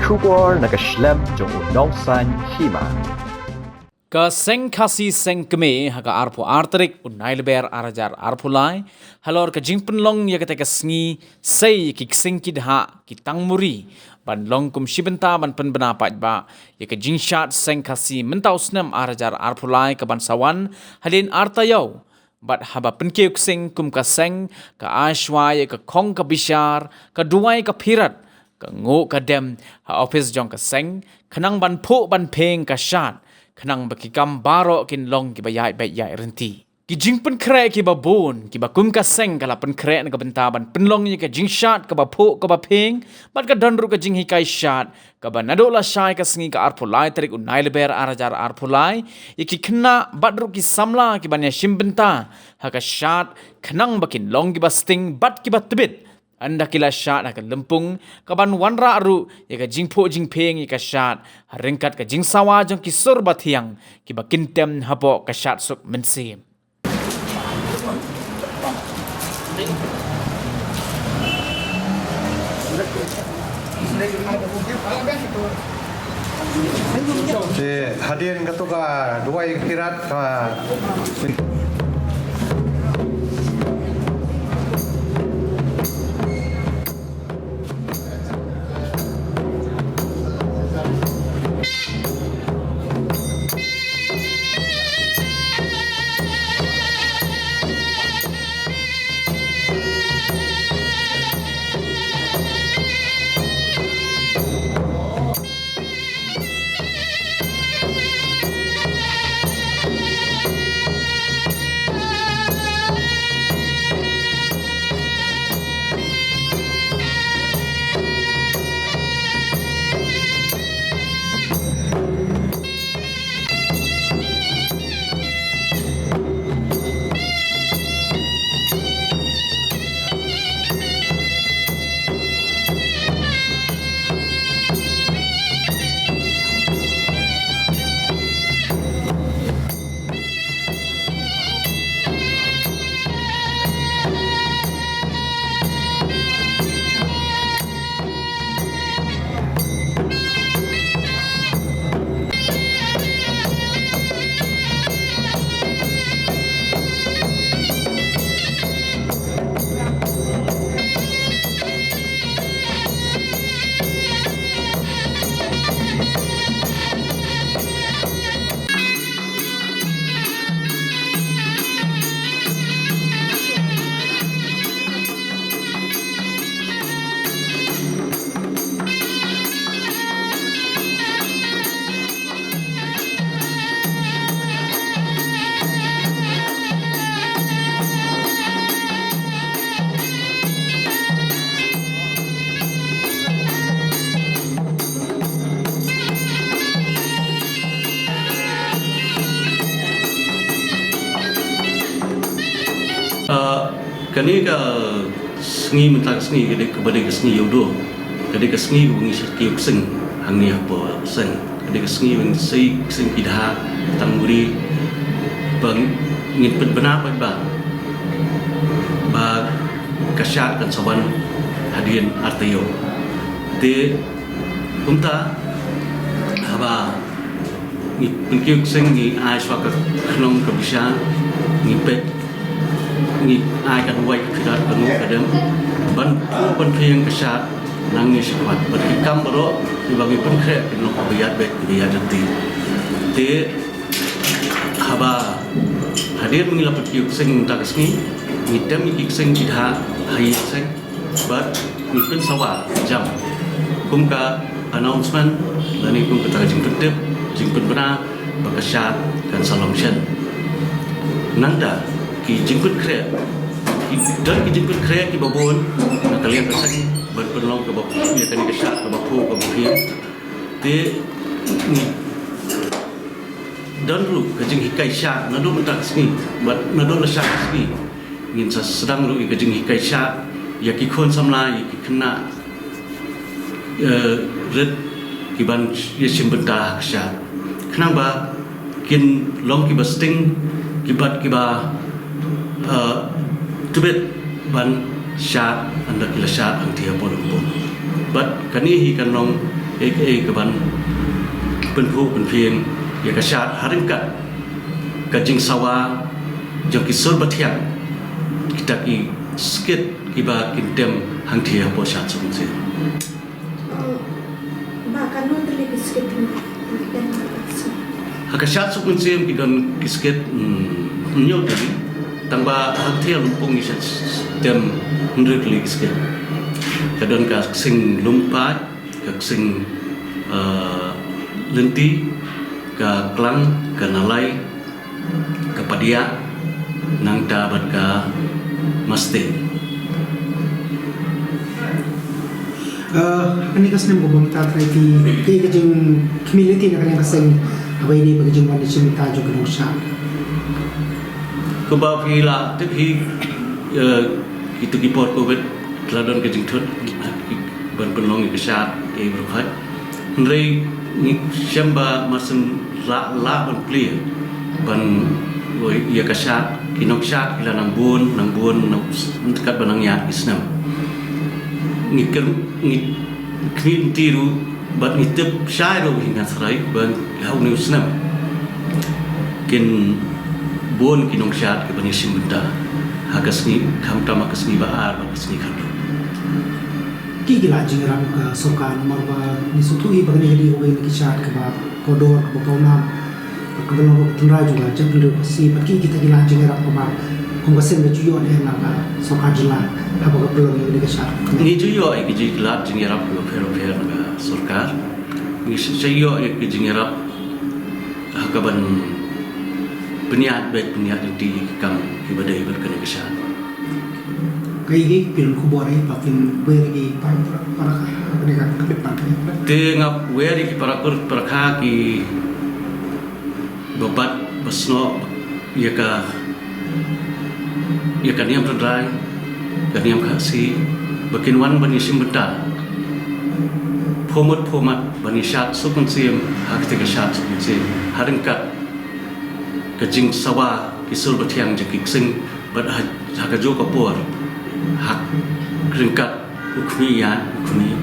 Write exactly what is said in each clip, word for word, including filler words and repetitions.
Khubor na ka shlem jong u Nongsaiñ Hima. Ka Seng Khasi Seng Kmie ha ka arphew ar tarik u Nailber ar hajar arphew lai, halor ka jingpynlong ïa kata ka sngi sei ïa ki ksing ki dhah ki tang muri ban long kum shi bynta ban pynbna paidbah ïa ka jingshad Seng Khasi mynta u snem ar hajar arphew lai ka ban sa wan hadien ar taïew. Bad haba pynkiew ksing kum ka seng, ka ai shuwa ïa ka khong ka bishar, ka duwai ka phirat, ka nguh ka dem ha ophis jong ka seng, khnang ban phuh ban phieng ka shad, khnang ba ki kam baroh kin long kiba ïaid beit ïaid rynti. Ki jingpynkhreh kiba bun, kiba kum ka seng ka la pynkhreh na ka bynta ban pynlong ïa ka jingshad kaba phuh kaba phieng, bad ka don ruh ka jinghikai shad, kaba naduh lashai ka sngi ka arphew lai tarik u Nailber ar hajar arphew lai, ïa ki khynnah bad ruh ki samla kiban ïashim bynta ha ka shad, khnang ba kin long kiba sting bad kiba tbit. Ynda ki la shad ha ka lympung, ka ban wanrah ruh ïa ka jingphuh jingphieng ïa ka shad, ha ryngkat ka jingsawa jong ki sur bathiang, kiba kyntem hapoh ka shad suk mynsiem. Te hadien kato ka duwai phirat ka Ah, kane ka sngi mynta ka sngi ka dei kaba dei ka sngi Ïewduh. Ka dei ka sngi kaba ngi sa kiew ksing hangne hapoh seng. Ka dei ka sngi ba ngi sei ksing ki dhah tang muri ba ngin pynbna pat ba, ba ka shad kan sa wan hadien ar taïew. Te kumta haba ngi pynkiew ksing ngi ai shuwa ka khnong ka bishar, ngi peit, ngi ai ka duwai ka phirat, ka nguh ka dem ban phuh ban phieng ka shad nangne shakhmat. Bad ki kam baroh kiba ngi pynkhreh kin long kiba ïaid beit kiba ïaid rynti. Te haba hadien ba ngi la pynkiew ksing mynta ka sngi, ngi tem ïa ki ksing ki dhah ha ïing seng. Bad ngi pynsawa jam kum ka announcement lane kum kata ka jingpyntip, jingpynbna ba ka shad kan sa long shen. Nangta ki jingpynkhreh, ki don ki jingpynkhreh kiba bun na ka liang ka seng ban pynlong kaba phuh ïa kane ka shad kaba phuh kaba phieng. Te ngi don ruh ka jinghikai shad naduh mynta ka sngi bad naduh lashai ka sngi. Ngin sa sdang ruh ïa ka jinghikai shad ïa ki khun samla, ïa ki khynnah, eh, rit kiban ïashim bynta ha ka shad, khnang ba kin long kiba sting, kiba, kiba, eh, tbit ban shad ynda ki la shad hangtei hapoh lympung. Bad kane hi kan long Ei ei ka ban pynphuh pynphieng ïa ka shad ha ryngkat ka jingsawa jong ki sur bathiang, kita ki skit kiba kin tem hangthie hapoh shad Suk Mynsiem. Ba katno tylli ki skit ki tem? Ha ka shad Suk Mynsiem ki don ki skit, hmm, hynñiew tylli. Tang ba hangthie Lympung ngi shah tem hynriew tylli ki skit. Ka don ka ksing Lum Paid, ka ksing, eh, Lynti, ka Klang, ka Nalai, ka Padiah, nangta bad ka Mastieng. Eh, kane ka snem kaba mynta trai phi, kaei ka jingkhmih lynti na ka liang ka seng haba ïadei bad ka jingwan ïashim bynta jong ki nongshad? Kumba phi la tip hi, eh, kito ki por Covid, la don ka jingthut ban pynlong ïa ka shad ei baroh khoit. Hynrei ngi shem ba mar shen la, la ban plie ban, oi, ïa ka shad, ki nongshad ki la nang bun, nang bun, nang, katba nang ïaid ki snem. Ngi ker, ngi khmih lynti ruh bad ngi tip shai ruh hi nga tharai ba ha une u snem kin bun ki nongshad kiban ïashim bynta ha ka sngi, khamtam ha ka sngi ba ar bad ka sngi khatduh. Ki, ki la jingïarap ka sorkar namar ba ngi sngewthuh hi ba kane ka dei kawei na ki shad kaba kordor, kaba pawnam, kaba long ka tynrai jong ka jaitbynriew Khasi, bad ki, kita ki la jingïarap kaba kum ka seng ka ju ïoh ne em na ka sorkar jylla haba ka pynlong ïa kane ka shad? Ngi ju ïoh ïa ki jingïarap, jingïarap kiba pher bapher na ka sorkar. Ngi sa ïoh ïa ki jingïarap ha kaban pynïaid beit, pynïaid lynti ïa ki kam kiba dei bad kane ka shad. Kaei kaei phi don khubor ïa ba phin wer ïa ki para, para, para, kane ka, ka pynpan kane ka. Te nga wer ïa ki para kur para kha kiba bat ba snoh ïa ka, ïa ka niam tynrai, ka niam Khasi, ba kin wan ban ïashim bynta phew mut phew mat ban ïashad Suk Mynsiem ha kata ka shad Suk Mynsiem ha ryngkat ka jingsawa ki sur bathiang jong ki ksing, bad ha, ha kajuh ka por ha ryngkat u khmih ïaid, u khmih,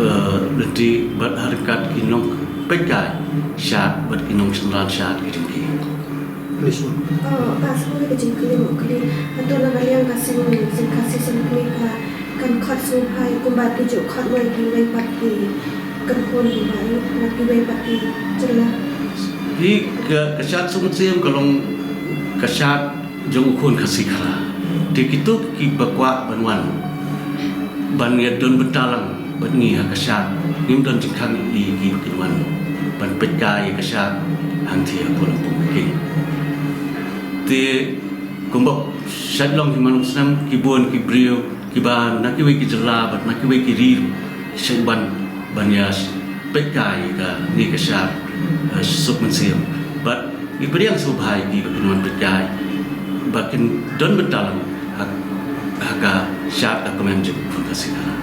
eh, lynti, bad ha ryngkat ki nongpeitkai shad bad ki nongsynran shad ki jong ki. Please, ma'am. Oh, ka shu ka jingkylli, kylli. Hato na ka liang ka seng, seng Khasi seng Khmer ka, kan khot sngewbha kumba ki ju khot wei kiwei pat ki kynhun ba ïa na kiwei pat ki jylla? Hi ka, ka shad Suk Mynsiem ka long ka shad jong u khun Khasi Khara. Te kito kiba kwah ban wan ban ïa don bynta lang bad ngi ha ka shad, ngim don jingkhang ïa ki ba kin wan ban peitkai ïa ka shad hangthie hapoh Lympung ka King. Te kumba shait long hi man u snem, ki bun ki briew kiba na kiwei ki jylla bad na kiwei ki ri ki shait wan ban ïa peitkai ïa kane ka shad, eh, Suk Mynsiem. Bad ngi pdiang sngewbha ïa ki ba kin wan peitkai ba kin don bynta lang ha, ha ka shad ka kmen jong u khun Khasi Khara.